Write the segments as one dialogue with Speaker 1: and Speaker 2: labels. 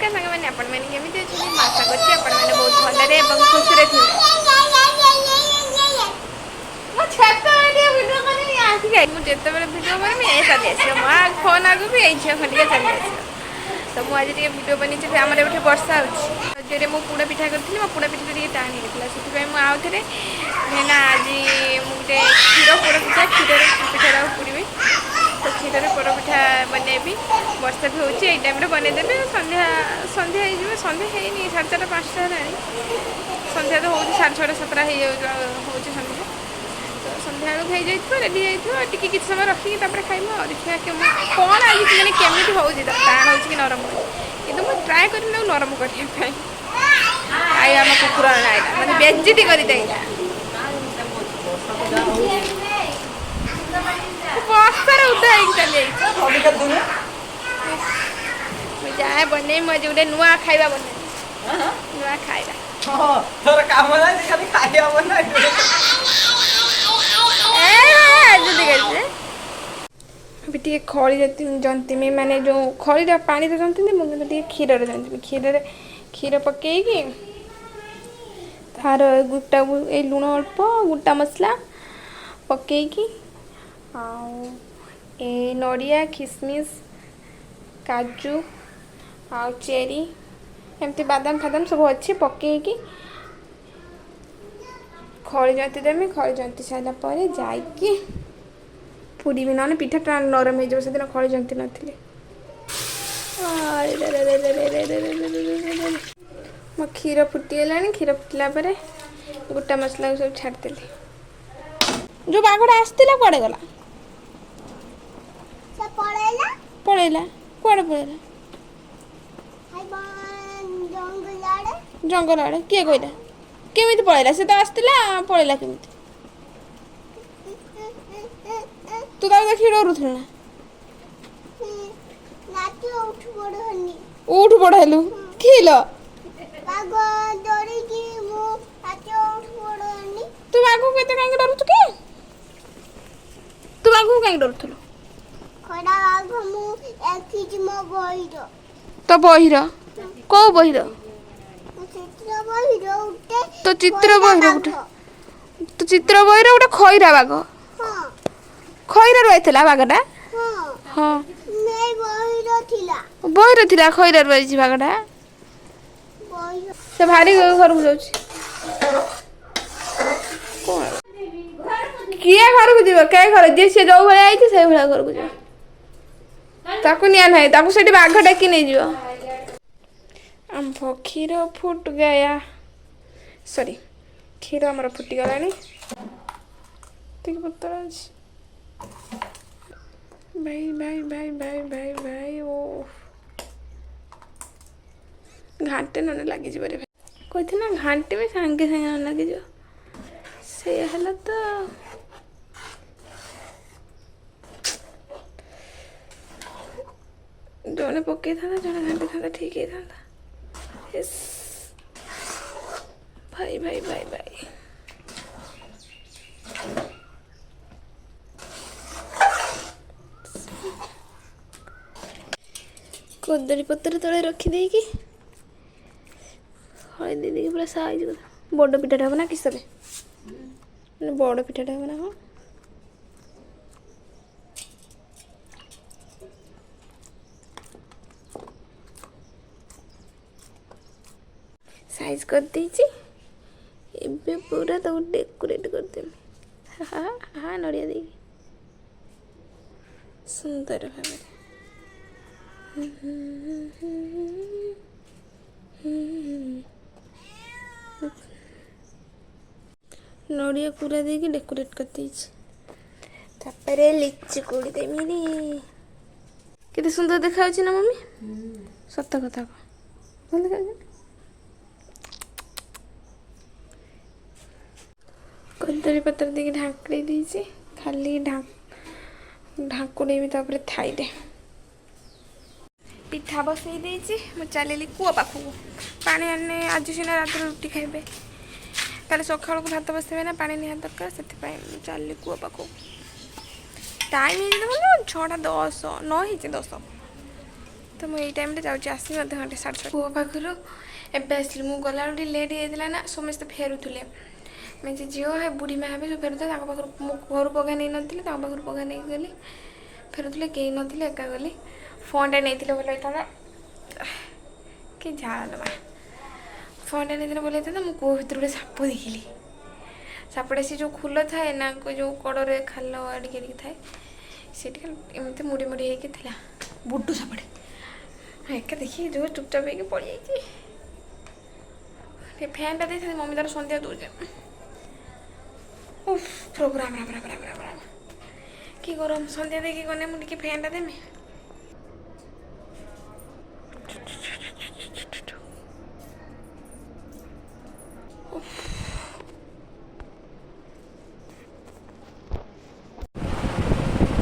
Speaker 1: ନମସ୍କାର ସାଙ୍ଗମାନେ, ଆପଣମାନେ କେମିତି ଅଛନ୍ତି? ମୁଁ ଆଶା କରୁଛି ଆପଣମାନେ ବହୁତ ଭଲରେ ଏବଂ ଖୁସିରେ ଥିବେ। ମୁଁ ଛାତ ଟିକେ ଭିଡ଼ିଓ କରିବି ଆସିକି। ମୁଁ ଯେତେବେଳେ ଭିଡ଼ିଓ କରିବି ଏ ଚାଲି ଆସିବ। ମୋ ଫୋନ୍ ଆଗକୁ ଏଇ ଝିଅ ଖଣ୍ଡିକା ଚାଲି ଆସିବ। ତ ମୁଁ ଆଜି ଟିକେ ଭିଡ଼ିଓ ବନେଇଛି। ଆମର ଏଠି ବର୍ଷା ହେଉଛି। ରଜରେ ମୁଁ ପୋଡ଼ ପିଠା କରିଥିଲି। ମୋ ପୋଡ଼ ପିଠାଟା ଟିକେ ଟାଣ ହେଇଯାଇଥିଲା, ସେଥିପାଇଁ ମୁଁ ଆଉ ଥରେ ନା ଆଜି ମୁଁ ଗୋଟେ କ୍ଷୀର ପୋଡ଼ ପିଠା, କ୍ଷୀରରେ ପିଠାଟାକୁ ପୋଡ଼ିବି। ତ କ୍ଷୀରରେ ପୋଡ଼ ପିଠା ବନେଇବି। ବର୍ଷା ବି ହେଉଛି, ଏଇ ଟାଇମ୍ରେ ବନେଇଦେବି। ସନ୍ଧ୍ୟା ସନ୍ଧ୍ୟା ହେଇଯିବ। ସନ୍ଧ୍ୟା ହେଇନି, 4:30 5ଟା ହେଲାଣି। ସନ୍ଧ୍ୟା ତ ହେଉଛି 6:30 7ଟା ହେଇଯାଉଛି ହେଉଛି ସନ୍ଧ୍ୟା। ତ ସନ୍ଧ୍ୟାବେଳକୁ ହେଇଯାଇଥିବ, ରେଡ଼ି ହେଇଯାଇଥିବ। ଟିକେ କିଛି ସମୟ ରଖିକି ତାପରେ ଖାଇବୁ। ଆଉ ଦେଖିବା କ'ଣ ଆଜି ମାନେ କେମିତି ହେଉଛି, ଟାଣ ହେଉଛି କି ନରମ ହେଉଛି। କିନ୍ତୁ ମୁଁ ଟ୍ରାଏ କରିବି ତାକୁ ନରମ କରିବା ପାଇଁ। I, ଆମ କୁକୁର ଆଇଲା, ମାନେ ବେଜିତି କରିଦେଇଲା। ବର୍ଷାରେ ଉଦା ହେଇକି ଚାଲି ଯାଇଛି। ମୁଁ ଯାଏ ବନେଇ। ମୁଁ ଆଜି ଗୋଟେ ନୂଆ ଖାଇବା ବନେଇବି, ନୂଆ ଖାଇବା।
Speaker 2: ତୋର କାମ ନାହିଁ, ଖାଲି ଖାଇବା ବନା।
Speaker 1: ଏବେ ଟିକେ ଖଳି ଜନ୍ତିମି, ମାନେ ଯେଉଁ ଖଳିଟା ପାଣିରେ ଜନ୍ତନ୍ତି, ମୁଁ କିନ୍ତୁ ଟିକେ କ୍ଷୀରରେ ଜନ୍ତିମି। କ୍ଷୀରରେ କ୍ଷୀର ପକେଇକି ତାର ଗୋଟା ଏଇ ଲୁଣ, ଅଳ୍ପ ଗୋଟା ମସଲା ପକେଇକି ଆଉ ଏ ନଡ଼ିଆ, ଖିସମିସ୍, କାଜୁ ଆଉ ଚେରି, ଏମିତି ବାଦାମ ଫାଦାମ ସବୁ ଅଛି, ପକେଇକି ଖଳି ଜନ୍ତି ଦେମି। ଖଳି ଜନ୍ତି ସାରିଲା ପରେ ଯାଇକି ପୁରିବି, ନହେଲେ ପିଠାଟା ନରମ ହେଇଯିବ। ସେଦିନ ଖଳି ଜନ୍ତି ନଥିଲି। ମୋ କ୍ଷୀର ଫୁଟିଗଲାଣି। କ୍ଷୀର ଫୁଟିଲା ପରେ ଗୋଟା ମସଲାକୁ ସବୁ ଛାଡ଼ିଦେଲି। ଯେଉଁ ବାଘଟା ଆସିଥିଲା କୁଆଡ଼େ ଗଲା?
Speaker 3: ପଳେଇଲା।
Speaker 1: ପଳେଇଲା? କୁଆଡ଼େ ପଳେଇଲା?
Speaker 3: ଜଙ୍ଗଲ ଆଡ଼େ।
Speaker 1: ଜଙ୍ଗଲ ଆଡ଼େ? କିଏ କହିଲା? କେମିତି ପଳେଇଲା? ସେ ତ ଆସିଥିଲା, ପଳେଇଲା କେମିତି? ତୁ ତାକୁ ଦେଖିକି ଡରୁଥିଲୁ ନା?
Speaker 3: ନାଚ ଉଠୁ ବଡ଼ ହେଲି।
Speaker 1: ଉଠୁ ବଡ଼ ହେଲୁ କିଲୋ?
Speaker 3: ବାଘ ଡରିକି ମୁଁ ନାଚ ଉଠୁ ବଡ଼ ହେଲି।
Speaker 1: ତୁ ବାଘକୁ ଏତେ କାହିଁକି ଡରୁଛୁ କି? ତୁ ବାଘକୁ କାହିଁକି ଡରୁଥିଲୁ?
Speaker 3: ଖରା ବାଘ ମୁଁ ଦେଖିଛି ମୋ ବହିର।
Speaker 1: ତୋ ବହିର? କୋଉ ବହିର?
Speaker 3: ମୋ ଚିତ୍ର ବହିର ଗୋଟେ।
Speaker 1: ତୋ ଚିତ୍ର
Speaker 3: ଖଇରା
Speaker 1: ବହିର
Speaker 3: ବାଘ।
Speaker 1: ଗୋଟେ? ତୋ ଚିତ୍ର ବହିର ଗୋଟେ ଖଇରା ବାଘ?
Speaker 3: ହଁ।
Speaker 1: ଖଇରାରୁ ଆଇଥିଲା ବାଘଟା?
Speaker 3: ହଁ।
Speaker 1: ହଁ।
Speaker 3: ମୋ ବହିର ଥିଲା।
Speaker 1: ବହିର ଥିଲା, ଖଇରାରୁ ଆଇଛି ବାଘଟା।
Speaker 3: ବହି।
Speaker 1: ସେ ଭାରି ଘରକୁ ଯାଉଛି। କଣ କିଏ ଘରକୁ ଯିବ? କିଏ ଘର ଯିଏ, ସିଏ ଯୋଉ ଭଳିଆ ଆଇଛି ସେଇ ଭଳିଆ ଘରକୁ ଯିବ। ତାକୁ ନିଆ ନାହିଁ, ତାକୁ ସେଠି ବାଘ ଡାକି ନେଇଯିବ। ଆମ୍ଭ କ୍ଷୀର ଫୁଟ ଗୟା, ସରି, କ୍ଷୀର ଆମର ଫୁଟିଗଲାଣି। ଟିକେ ପତଳା ଅଛି। ଭାଇ ଭାଇ ଭାଇ ଭାଇ ଭାଇ ଭାଇ, ଓ ଘାଣ୍ଟେ, ନହେଲେ ଲାଗିଯିବ ରେ ଭାଇ। କହିଥିଲି ନା ଘାଣ୍ଟିବି, ସାଙ୍ଗେ ସାଙ୍ଗେ ନହେଲେ ଲାଗିଯିବ। ସେଇଆ ହେଲା ତ। ଜଣେ ପକେଇଥାନ୍ତା, ଜଣେ ଘାଣ୍ଟିଥାନ୍ତା, ଠିକ୍ ହେଇଥାନ୍ତା। ଇସ୍, ଭାଇ ଭାଇ ଭାଇ ଭାଇ। କଦଳୀ ପତ୍ର ତଳେ ରଖିଦେଇକି ହଳଦୀ ଦେଇକି ପୁରା ସାଇଜ୍। ବଡ଼ ପିଠାଟା ହେବ ନା କିସବେ? ମାନେ ବଡ଼ ପିଠାଟା ହେବ ନା କ'ଣ? ସାଇଜ୍ କରିଦେଇଛି। ଏବେ ପୁରା ତାକୁ ଡେକୋରେଟ୍ କରିଦେବି। ହା ହା, ନଡ଼ିଆ ଦେଇକି ସୁନ୍ଦର ଭାବରେ। ନଡ଼ିଆ କୁରା ଦେଇକି ଡେକୋରେଟ୍ କରିଦେଇଛି। ତାପରେ ଲିଚୁ କୋଳି ଦେମିନି। କେତେ ସୁନ୍ଦର ଦେଖାଯାଉଛି ନା ମମି? ସତ କଥା କହ, ଭଲ ଦେଖାଯାଉଛି ନା? କଦଳୀ ପତ୍ର ଦେଇକି ଢାଙ୍କୁଡ଼ି ଦେଇଛି। ଖାଲି ଢାଙ୍କୁଡ଼େଇବି ତାପରେ ଥାଇରେ। ପିଠା ବସେଇ ଦେଇଛି। ମୁଁ ଚାଲିଲି କୂଅ ପାଖକୁ ପାଣି ଆଣିଲେ। ଆଜି ସିନା ରାତିରେ ରୁଟି ଖାଇବେ, କାଲି ସକାଳକୁ ଭାତ ବସେଇବେ ନା, ପାଣି ନିହାତି ଦରକାର। ସେଥିପାଇଁ ମୁଁ ଚାଲିଲି କୂଅ ପାଖକୁ। ଟାଇମ୍ ହେଇଛି ଦେଖନ୍ତୁ, 6ଟା 10 ନ ହେଇଛି 10। ତ ମୁଁ ଏଇ ଟାଇମ୍ରେ ଯାଉଛି, ଆସିବି ଅଧଘଣ୍ଟେ, 6:30। ପୁଅ ପାଖରୁ ଏବେ ଆସିଲି। ମୁଁ ଗଲାବେଳକୁ ଟିକେ ଲେଟ୍ ହେଇଯାଇଥିଲା ନା, ସମସ୍ତେ ଫେରୁଥିଲେ। ମେଞ୍ଚେ ଝିଅ, ହେ ବୁଢ଼ୀ ମା ହେବେ, ସବୁ ଫେରୁଥିଲେ। ତାଙ୍କ ପାଖରୁ, ମୁଁ ଘରୁ ପଘା ନେଇନଥିଲି, ତାଙ୍କ ପାଖରୁ ପଘା ନେଇକି ଗଲି। ଫେରୁଥିଲେ, କେହି ନଥିଲେ, ଏକା ଗଲି। ଫୋନ୍ଟା ନେଇଥିଲେ ଭଲ ହେଇଥାନ୍ତା। କି ଝାଳ ମା! ଫୋନ୍ଟା ନେଇଥିଲେ ଭଲ ହେଇଥାନ୍ତା। ମୁଁ କୂଅ ଭିତରୁ ଗୋଟେ ସାପ ଦେଖିଲି। ସାପଟା ସେ ଯେଉଁ ଖୁଲ ଥାଏ ନା, ଯେଉଁ କଡ଼ରେ ଖାଲ ଆଡ଼ିକି ଆଡ଼ିକି ଥାଏ, ସେଇଠି ଖାଲି ଏମିତି ମୁଡ଼ି ମୁଡ଼ି ହେଇକି ଥିଲା। ବୁଡୁ ସାପଟେ। ଏକା ଦେଖିକି ଯେଉଁ ଚୁପଚାପ ହେଇକି ପଳେଇଯାଇଛି। ଟିକେ ଫ୍ୟାନ୍ଟା ଦେଇଥାନ୍ତି। ମମି ତାର ସନ୍ଧ୍ୟା ଦେଉଛି। ଉଫ୍, ପ୍ରଭୁ ରାମ ରାମ ରାମ ରାମ ରାମ ରାମ, କି ଗରମ! ସନ୍ଧ୍ୟା ଦେଇକି ଗଲେ ମୁଁ ଟିକେ ଫ୍ୟାନ୍ଟା ଦେମି। ଉଫ୍।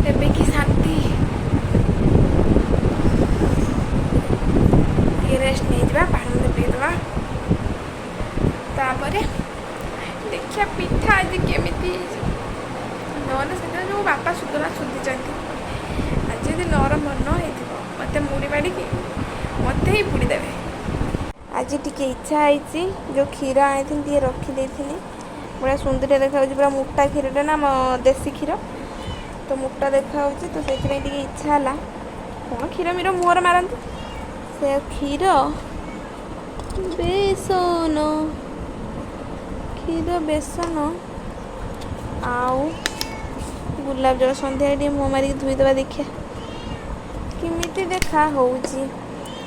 Speaker 1: ଏବେ କି ଶାନ୍ତି! ଟିକେ ରେଷ୍ଟ ନେଇଯିବା, ପାଣି ମଧ୍ୟ ପିଇଦେବା, ତାପରେ ଦେଖିବା ପିଠା ଆଜି କେମିତି ହେଇଛି। ନହେଲେ ସେଦିନ ଯେଉଁ ବାପା ସୁଧନା ସୁଧିଛନ୍ତି, ଆଜି ଯଦି ନରମ ନ ହେଇଥିବ, ମୋତେ ମୁଡ଼ି ମାଡ଼ିକି ମୋତେ ହିଁ ପୋଡ଼ିଦେବେ। ଆଜି ଟିକେ ଇଚ୍ଛା ହେଇଛି, ଯେଉଁ କ୍ଷୀର ଆଣିଥିଲି ଟିକେ ରଖିଦେଇଥିଲି। ବଢ଼ିଆ ସୁନ୍ଦର ଦେଖାଯାଉଛି, ପୁରା ମୋଟା କ୍ଷୀରଟା ନା, ଆମ ଦେଶୀ କ୍ଷୀର ତ ମୋଟା ଦେଖାଯାଉଛି। ତ ସେଥିପାଇଁ ଟିକେ ଇଚ୍ଛା ହେଲା। କ'ଣ କ୍ଷୀର ମିର ମୁହଁରେ ମାରନ୍ତି, ସେ କ୍ଷୀର ବେସନ, କ୍ଷୀର ବେସନ ଆଉ ଗୋଲାପ ଜଳ ସନ୍ଧ୍ୟାରେ ଟିକେ ମୁହଁ ମାରିକି ଧୋଇଦେବା, ଦେଖିବା କେମିତି ଦେଖା ହେଉଛି।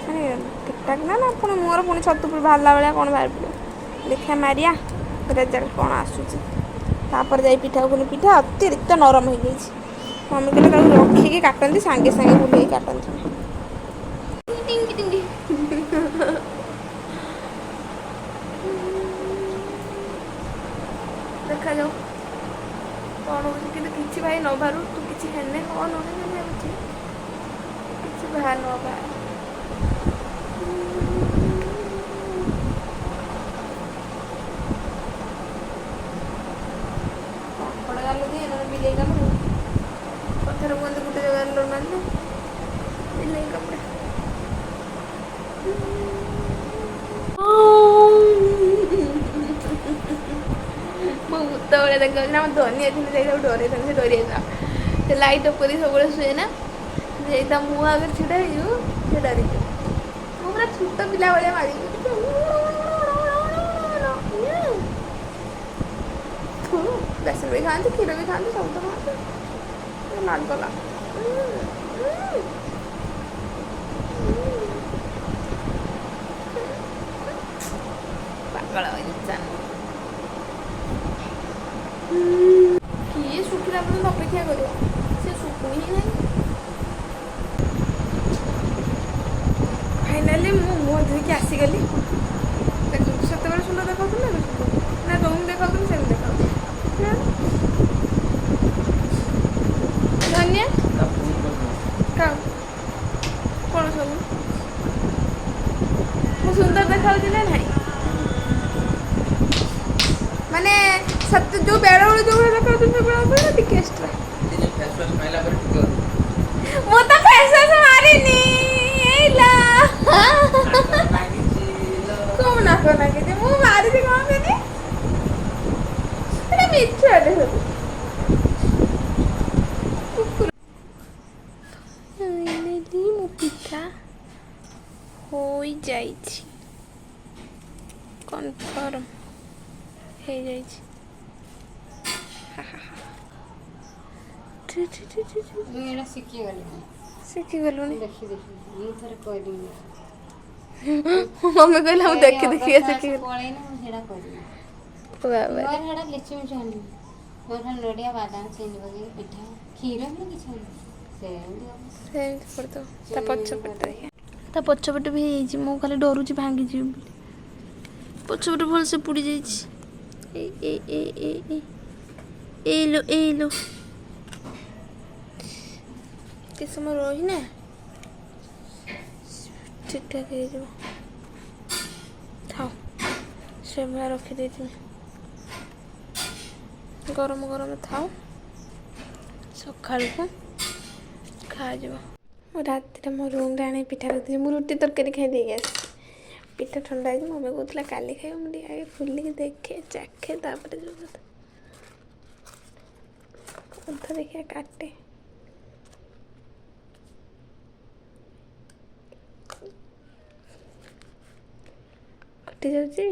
Speaker 1: ମାନେ ଠିକ୍ଠାକ୍ ନା ନା ପୁଣି ମୁହଁର ପୁଣି ଛତୁ ବାହାରିଲା ଭଳିଆ କ'ଣ ବାହାରି ପଡ଼ିବ। ଦେଖିବା, ମାରିଆ, ରେଜଲ୍ଟ କ'ଣ ଆସୁଛି। ତାପରେ ଯାଇ ପିଠା। ପୁଣି ପିଠା ଅତିରିକ୍ତ ନରମ ହେଇଯାଇଛି। ମମି କହିଲେ ତାକୁ ରଖିକି କାଟନ୍ତି, ସାଙ୍ଗେ ସାଙ୍ଗେ ବୁଲେଇକି କାଟନ୍ତି। ଟିଙ୍ଗି ଟିଙ୍ଗି। ଦେଖାଯାଉ କ'ଣ ହେଉଛି। କିନ୍ତୁ କିଛି ଭାଇ ନ ବାହାରୁ। ତୁ କିଛି ହେନେ ହଁ, ନହେଲେ ଭାବୁଛି କିଛି ବାହାର ନ ବାହାର। କଙ୍କଡ଼ା ଗାଲ ଦିଏ, ନହେଲେ ବିଲେଇ କାମୁଡ଼େ। ପଥର କୁହନ୍ତି ଗୋଟେ ଜାଗାରେ ମାରିଲେ ବିଲେଇ କାମୁଡ଼େ। ମୁଁ ଭୂତ ଭଳିଆ ଦେଖାଯାଉଛି ନା? ଆମ ଧନିଆ ଥିଲେ ଯାଇ ତାକୁ ଡରେଇଥାନ୍ତି, ସେ ଡରି ଯାଇଥିଲା। ସେ ଲାଇଟ୍ ଅଫ୍ କରି ସବୁବେଳେ ଶୁଏ ନା, ଯାଇ ତା ମୁହଁ ଆଗରେ ଛିଡ଼ା ହେଇଯିବ, ସେ ଡରିଯିବ। ମୁଁ ପୁରା ଛୋଟ ପିଲା ଭଳିଆ ମାରିବି। ବେସନ ବି ଖାଆନ୍ତି, କ୍ଷୀର ବି ଖାଆନ୍ତି, ସବୁ ତ ଖାଆନ୍ତି। ଲାଗଲା। ପାଗଳ ଇନସାନ। କିଏ ଶୁଖିଲା ପର୍ଯ୍ୟନ୍ତ ଅପେକ୍ଷା କରିବ? ସେ ଶୁଖୁନି ହିଁ ନାହିଁ। ଫାଇନାଲି ମୁଁ ମୁହଁ ଧୋଇକି ଆସିଗଲି। ଦେଖନ୍ତୁ, ସେତେବେଳେ ସୁନ୍ଦର ଦେଖାଉଥିଲି, ଏବେ ସୁନ୍ଦର ନା? ଯୋଉମିତି ଦେଖାଉଥିଲି ସେମିତି ଦେଖାଉଥିଲି। ଧନ୍ୟ। କାଉ କ'ଣ ସବୁ? ମୁଁ ସୁନ୍ଦର ଦେଖାଉଛି ନା ନାହିଁ? ମାନେ ସତ, ଯୋଉ ବେଳବେଳେ ଯୋଉ ଭଳିଆ ଦେଖାଉଥିଲି ସେଭଳିଆ ନା ଟିକେ ଏକ୍ସଟ୍ରା?
Speaker 2: ଫେସ୍ ୱାଶ୍ ମାରିଲା ପରେ ଟିକେ ଅଧିକ।
Speaker 1: ମୁଁ ତ ଫେସ୍ ୱାଶ୍ ମାରିନି। ଏଇଲା।
Speaker 2: ଲାଗିଛି ଲୋ।
Speaker 1: କଣ ନାକ ନାଗିଛି? ମୁଁ ମାରିଛି କ'ଣ କରି? ଏଟା ମିଛଟେ ସବୁ। କୁକୁର। ଫାଇନାଲି ମୋ ପିଠା ହୋଇଯାଇଛି, କନଫର୍ମ ହେଇଯାଇଛି। ହା ହା ହା। ଠି ଠି ଠି ଠି ଠି।
Speaker 4: ମୁଁ ଏଇଟା ଶିଖିଗଲି।
Speaker 1: ଶିଖିଗଲୁଣି?
Speaker 4: ଦେଖି ଦେଖି ମୁଁ ଥରେ କରିବି।
Speaker 1: ମମି କହିଲା ମୁଁ ଦେଖି ଦେଖିକା ଶିଖିଗଲି।
Speaker 4: ପଳେଇନି, ମୁଁ ସେଇଟା କରିବି।
Speaker 1: ବାବା।
Speaker 4: ମୋର ସେଇଟା ଲିଚୁ ମିଚୁ ଆଣିନି, ମୋର ଖାଲି ନଡ଼ିଆ, ବାଦାମ, ଚିନି ପକେଇକି ପିଠା। କ୍ଷୀର ବି କିଛି ଆଣିନି, ସେମିତି ହବ।
Speaker 1: ସେମିତି କରିଦେବ। ତା ପଛ ପଟେ ଦେଖିବା, ତା ପଛପଟେ ବି ହେଇଯାଇଛି। ମୁଁ ଖାଲି ଡରୁଛି ଭାଙ୍ଗିଯିବି ବୋଲି। ପଛପଟେ ଭଲସେ ପୋଡ଼ି ଯାଇଛି। ଏଇ ଏଇ ଏଇ ଏଇ ଏଇ, ଏଇ ଲୋ, ଏଇ ଲୋ। ଟିକେ ସମୟ ରହିନା ଠିକ୍ ଠାକ୍ ହେଇଯିବ। ଥାଉ, ସେଭଳିଆ ରଖିଦେଇଥିବି। ଗରମ ଗରମ ଥାଉ, ସକାଳକୁ ଖାଆଯିବ। ମୁଁ ରାତିରେ ମୋ ରୁମ୍ରେ ଆଣି ପିଠା ରଖିଥିଲି। ମୁଁ ରୁଟି ତରକାରୀ ଖାଇ ଦେଇକି ଆସିଛି। ପିଠା ଥଣ୍ଡା ହେଇଛି। ମମି କହୁଥିଲା କାଲି ଖାଇବ। ମୁଁ ଟିକେ ଆଗେ ଖୋଲିକି ଦେଖେ, ଚାଖେ, ତାପରେ ଯୋଉ କଥା। ଅଧା ଦେଖିବା କାଟେ। କଟି ଯାଉଛି।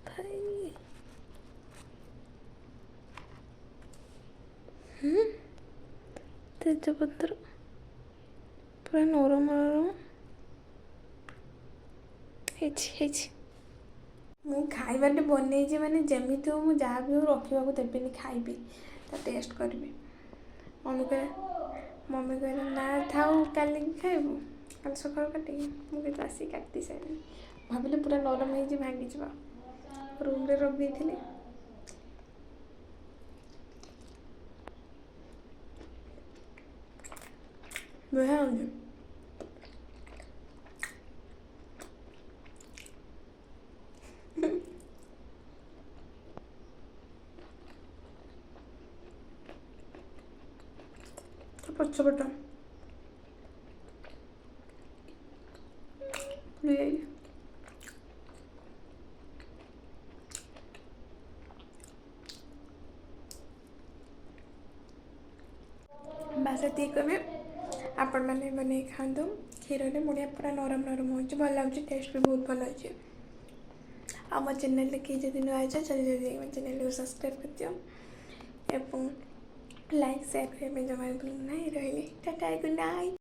Speaker 1: ଭାଇ, ତେଜପତ୍ର ପୁରା ନରମ ନରମ ହେଇଛି ହେଇଛି। ମୁଁ ଖାଇବାଟେ ବନେଇଛି ମାନେ ଯେମିତି ହଉ, ମୁଁ ଯାହା ବି ହଉ ରଖିବାକୁ ଦେବିନି, ଖାଇବି, ତା ଟେଷ୍ଟ କରିବି। ମମି କହିଲେ, ନା ଥାଉ, କାଲିକି ଖାଇବୁ, କାଲି ସକାଳୁ କାଟିକି। ମୁଁ କିନ୍ତୁ ଆସିକି କାଟି ସାରିଲିଣି। ଭାବିଲି ପୁରା ନରମ ହେଇଛି, ଭାଙ୍ଗିଯିବ। ରୁମ୍ରେ ରଖିଦେଇଥିଲି। ବଢ଼ିଆ ହେଉଛି। ପଛପଟ ଫୁଲି ଯାଇଛି। ବାସ୍, ଏତିକି କହିବି, ଆପଣମାନେ ବନେଇକି ଖାଆନ୍ତୁ। କ୍ଷୀରରେ ବଢ଼ିଆ ପୁରା ନରମ ନରମ ହେଉଛି, ଭଲ ଲାଗୁଛି, ଟେଷ୍ଟ ବି ବହୁତ ଭଲ ଅଛି। ଆଉ ମୋ ଚ୍ୟାନେଲରେ କେହି ଯଦି ନୂଆ ଅଛ, ଜଲ୍ଦି ଜଲ୍ଦି ମୋ ଚ୍ୟାନେଲକୁ ସବସ୍କ୍ରାଇବ୍ କରିଦିଅ ଏବଂ ଲାଇକ୍, ସେୟାର କରିବା ପାଇଁ ଜମା ଭୁଲ ନାହିଁ। ରହିଲି, ଟାଟା, ଗୁଡ୍ ନାଇଟ୍।